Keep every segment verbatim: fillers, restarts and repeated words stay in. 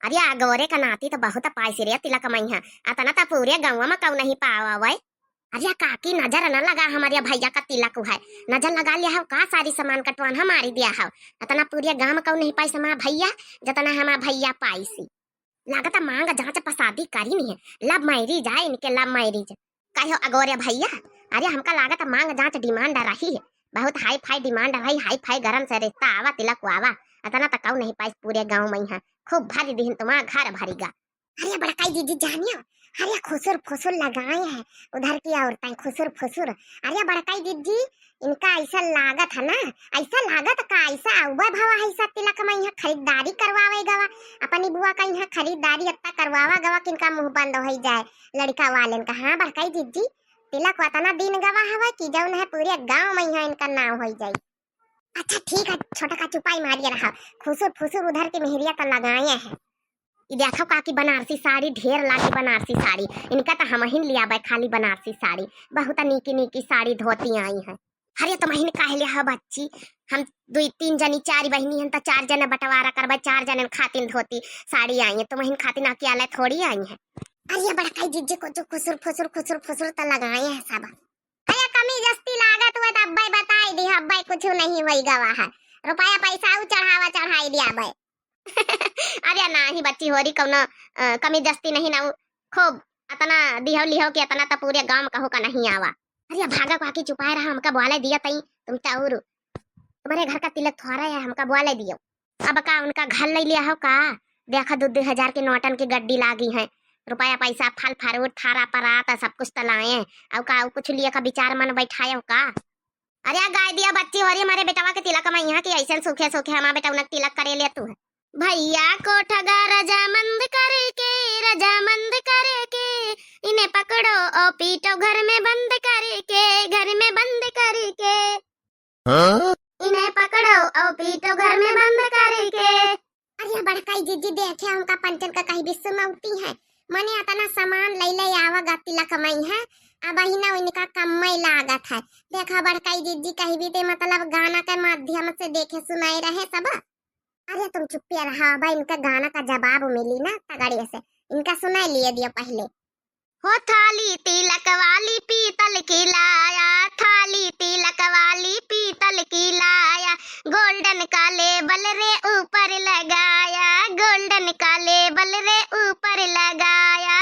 अरे, अगोरे का नाती त बहुत पाइसी रे तिलक मइहाँ, अतना त पूरे गाँव मा कउ नहीं पावा वै। अरे काकी, नजर न लगा, हमरे भइया का तिलक है, नजर लगा लिया हो का, सारी सामान कटवान हमारी दिया हो, अतना पूरे गाँव मा कउ नहीं पाइस हमार भइया, जतना हमार भइया पाइसी। लागत मांग जांच पसादी करी नहीं है, love marriage आए इनके, love marriage। कहो अगोरे भइया, अरे हमका लागत मांग जांच demand रही है, बहुत high-fi demand रही, high-fi गरम से रिश्ता आवा, तिलक आवा, अतना त कउ नहीं पाइस पूरे गाँव मइहाँ, खूब भरी दिहिन तुम्हार घर भरी गा। अरे बड़काई जिज्जी जानियो, अरे खुसुर फुसुर लगाए हैं उधर की औरतें, खुसुर फुसुर। अरे बड़काई जिज्जी, इनका ऐसा लागत है ना, ऐसा लागत का ऐसा आउबे भवा है, ऐसा तिलक मइहाँ खरीदारी करवावे गवा, अपनी बुआ का यहाँ खरीदारी अत्ता करवावा गवा कि इनका मुँह बंद होइ जाए लड़िका वालेन का। हाँ बड़काई जिज्जी, तिलक अतना दिन गवा हवा कि जउन है पूरे गाँव मइहाँ इनका नाव होइ जाई। अच्छा ठीक है, छोटका चुपाई मारिए रहा, खुसुर फुसुर उधर के मेहरिया त लगाए हैं। ई देखो काकी, बनारसी साड़ी ढेर लागी, बनारसी साड़ी। इनका त हमहिन लियाबे खाली बनारसी साड़ी, बहुत नीकी नीकी साड़ी धोती आई हैं। अरे तुमहिन काहे लिया हो बच्ची, हम दुई तीन जनी, चार बहिनी हन त चार जने बंटवारा करबे, चार जने खातिन धोती साड़ी आई हैं, तुमहिन खातिन अकेले थोड़ी आई हैं। अरे बड़काई जिज्जी को जो खुसुर फुसुर खुसुर फुसुर त लगाए हैं सब। अरे कमी जस्ती लागत हुए त अब्बे बताई दी, अब्बे कुछ नहीं होई गवा है, रुपया पैसा उ चढ़ावा चढ़ाई दिया अब्बे। अरे नाही बच्ची होरी, कउनो, अ, कमी जस्ती नहीं ना, उ खूब अतना दिहो लिहो कि अतना त पूरे गाँव मा कहू का नहीं आवा। अरे भागा काकी, चुपाए रहा, हमका बोले दिया तई, तुम त और तुम्हारे घर का तिलक थोड़ा है, हमका बोले दियो। अब का उनका घर ले लिया हो का? देखा दो दो हजार के नोटन के गड्डी लागी है, रुपया पैसा, फल फ्रूट, थारा परात सब कुछ त लाए, अब का कुछ लिए का विचार मन बैठाए हो का? अरे आ गाय दिया बच्ची होरी, हमरे बेटवा के तिलक मइहाँ कि ऐसन सूखे सूखे हमार बेटवा उनक तिलक करे ले तू है। भइया को ठगा रजामंद करके, रजामंद करके, इन्हें पकड़ो और पीटो घर में बंद करके, घर में बंद करके। हाँ? इन्हें पकड़ो और पीटो घर में बंद करके। अरे बड़काई जिज्जी देखे, हमका पंचन का कहीं भी सुनौती है, मने अतना सामान लइ लइ आवा गा तिलक मइहाँ, अब ही ना इनका कम्मई लागत है। देखा बड़काई जिज्जी कहीं भी ते मतलब गाना के माध्यम से देखे सुनाए रहे सब। अरे तुम चुप्पे रहा, अब इनका गाना का जवाब मिली ना तगड़े से, इनका सुनाए लिए दियो पहले। हो थाली तिलक वाली पीतल की लाया, थाली तिलक वाली पीतल की लाया, golden का label रे ऊपर लगाया, golden का label रे ऊपर लगाया।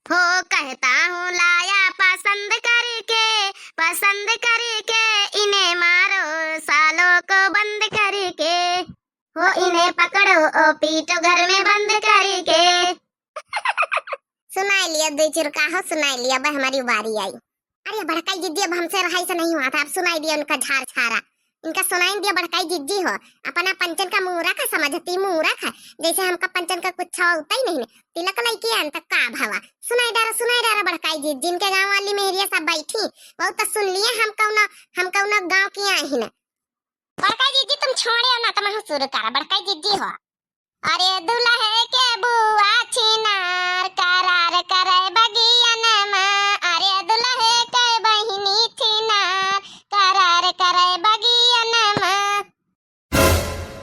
हो कहता हूँ लाया पसंद करके, पसंद करके, इन्हें मारो सालों को बंद करके। हो इन्हें पकड़ो, ओ पीटो घर में बंद करके। सुनाई लिया दे चुरका हो, सुनाई लिया, अब हमारी बारी आई। अरे बड़काई जिज्जी, अब हमसे रहाई से नहीं हुआ था, अब सुनाई दिया उनका झार छारा। इनका सुनाई दिया बड़काई जिज्जी हो, अपना पंचन का मूरख है समझती, मूरख है, जैसे हमका पंचन का कुछ होता ही नहीं। तिलक लइके आन तक का भवा। सुनाई डारा, सुनाई डारा बड़काई जिज्जी, इनके गाँव वाली मेहरिया सब बैठी, बहुत तो सुन लिए, हम कौनो, हम कौनो गाँव की आई न। बड़काई जिज्जी तुम छोड़े हो ना, तुम शुरू करा बड़काई जिज्जी हो। अरे दुल्हे के बुआ छिनार, करार करे बगियन मा। अरे दुल्हे के बहिनी छिनार, करार करे बगियन मा।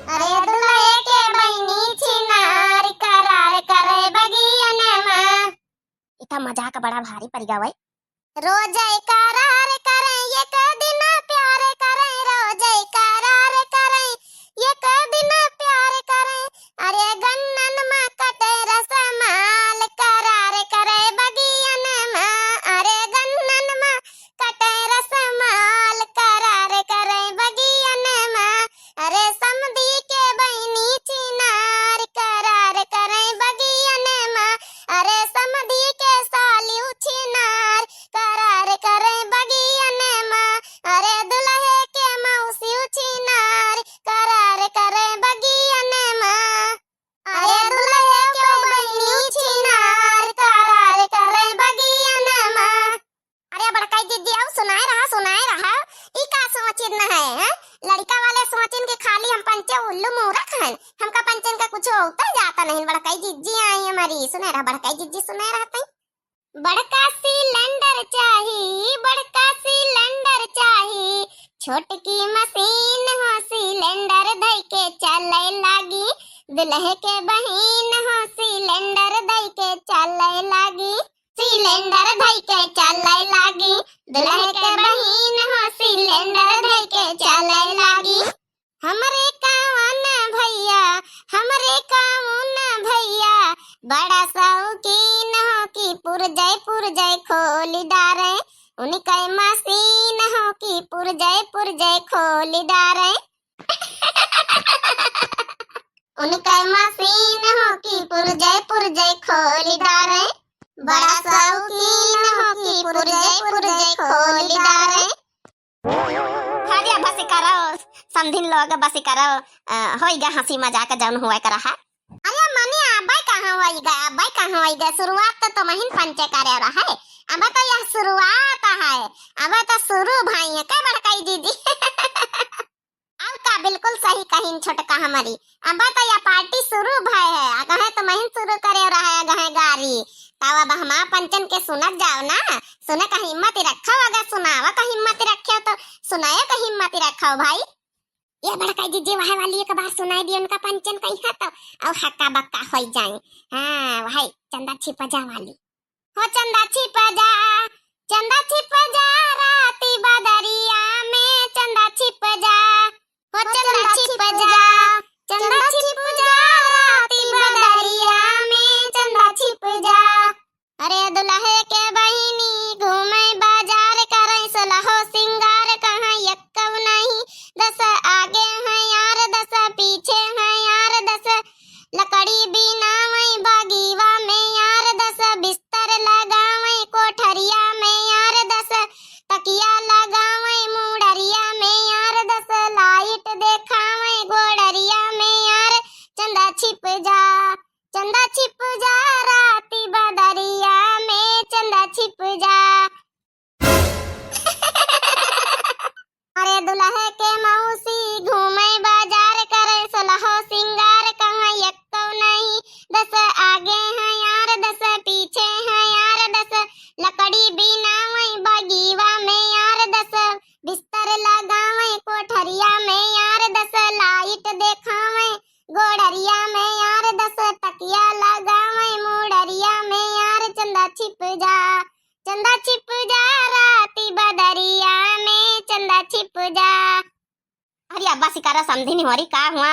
अरे दुल्हे के बहिनी छिनार, करार करे बगियन मा। इतना मजाक बड़ा भारी पड़ गया भाई। रोज करार करें, एक दिन प्यार करें, रोज करार करें, एक दिन प्यार करें। अरे गन्नन मा कटे रसमाल, करार करे बगियन मा। अरे गन्नन मा कटे रसमाल, करार करे बगियन मा। अरे समधी के बहिनी छिनार, करार करे बगियन मा। अरे समधी के साली छिनार, करार करे बगियन मा। अरे दुल्हे के मौसी छिनार, करार करे बगियन मा। अरे दुल्हे के बहिनी छिनार, करार करे बगियन मा। अरे बड़काई जिज्जी, आओ सुनाए रहा, सुनाए रहा। ई का सोचिन है, हैं? लड़का वाले सोचिन के खाली हम पंचे उल्लू मूरख हैं, हमका पंचन का कुछ होता जाता नहीं। बड़काई जिज्जी आई हमारी, सुनाए रहा बड़काई जिज्जी, सुनाए रहा तई। बड़का सिलेंडर चाही, बड़का सिलेंडर चाही, छोटकी मशीन हो सिलेंडर धई के चले लागी। दुल्हे के बहिन हो बड़ा शौकीन हो कि पुरजय पुरजय खोल डारे, उनके मशीन हो कि पुरजय पुरजय खोल डारे। उनके मशीन हो कि पुरजय पुरजय खोल डारे, बड़ा शौकीन हो कि पुरजय पुरजय खोल डारे। हरिया बस करो, समधिन लोग बस करो, अ, होइगा हँसी मजाक जौन हुआ करा है। अरे मने अबै कहाँ होइगा, अबै कहाँ होइगा, शुरुआत तो तुमहिन पंचे करे रहा है, अबै तो यह शुरुआत है, अबै तो शुरू भई है, के बड़काई जीजी? अब का बिल्कुल सही कहिन छोटका हमरी, अबै तो यह पार्टी शुरू भय है, अगहे तुमहिन शुरू करे रहा है, अगहे गारी, तब अब हमार पंचन के सुनत जाओ ना, सुने का हिम्मत रखो, अगर सुनावा का हिम्मत रखो तो सुनायो का हिम्मत रखो भाई। ये बड़का जीजी वह वाली एक बार सुनाई दियो उनका पंचन कही है तो, और हक्का बक्का होई जाए। हाँ, वही चंदा छिप जा वाली। हो चंदा छिप जा, चंदा छिप जा, राती बदरिया में चंदा छिप जा। हो चंदा छिप जा, चंदा छिप जा, राती बदरिया में चंदा छिप जा। अरे दुल्हे के बहिनी घूमे बाजार, करे सोलहो सिंगार, कहाँ यक्कव नहीं, दस आगे हैं यार, दस पीछे हैं यार, दस लकड़ी बिनावे बगीवा में यार, दस बिस्तर लगावे कोठरिया में यार, दस तकिया लगावे मुड़रिया में यार, दस लाइट देखावे गोड़रिया में यार, चंदा छिप जा, चंदा छिप जा, राती बदरिया में चंदा छिप जा। अरे दुल्हे के मौसी घूमे बाजार, करे सोलहो सिंगार, कहाँ यक्को नहीं, दस आगे हैं यार, दस पीछे हैं यार, दस लकड़ी बिनावे बगीवा में यार, दस बिस्तर लगावे कोठरिया में यार, दस लाइट देखावे गोड़रिया में यार, दस तकिया लगावे मुड़रिया में यार, चंदा छिप जा, चंदा छिप जा, राती बदरिया में चंदा छिप जा। अरे अब्बा सिकारा समधी नहीं हो रही का हुआ?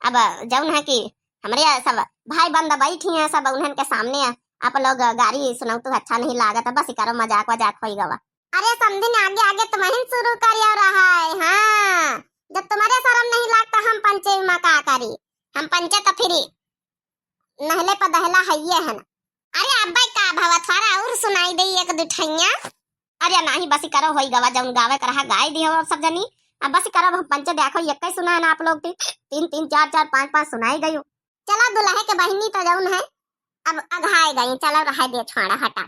अब जौन है कि हमरे सब भाई बंद बैठी हैं, सब उन्हन के सामने आप लोग गारी सुनाऊ तो अच्छा नहीं लागत। अब्बा सिकारा मजाक वजाक होई गवा। अरे समधिन आगे आगे तुमहिन शुरू करियो रहा है। हाँ, जब तुम्हारे शर्म नहीं लागता हम पंचे में का करी? हम पंचे तो फिर नहले पर दहला हइये है ना। अरे अब्बे का भवा थोड़ा और सुनाई दे एक दो ठैया। अरे नाही बसी करो होई गवा जौन गावे कर रहा गाय दी हो अब सब जनी। अब बसी करो हम पंचे देखो यक्के सुना है ना आप लोग ती-, तीन तीन चार चार पाँच पाँच सुनाई गयो। चलो दुल्हे के बहिनी तो जौन है अब अघाए गई, चलो रहे दे छोड़ा हटा।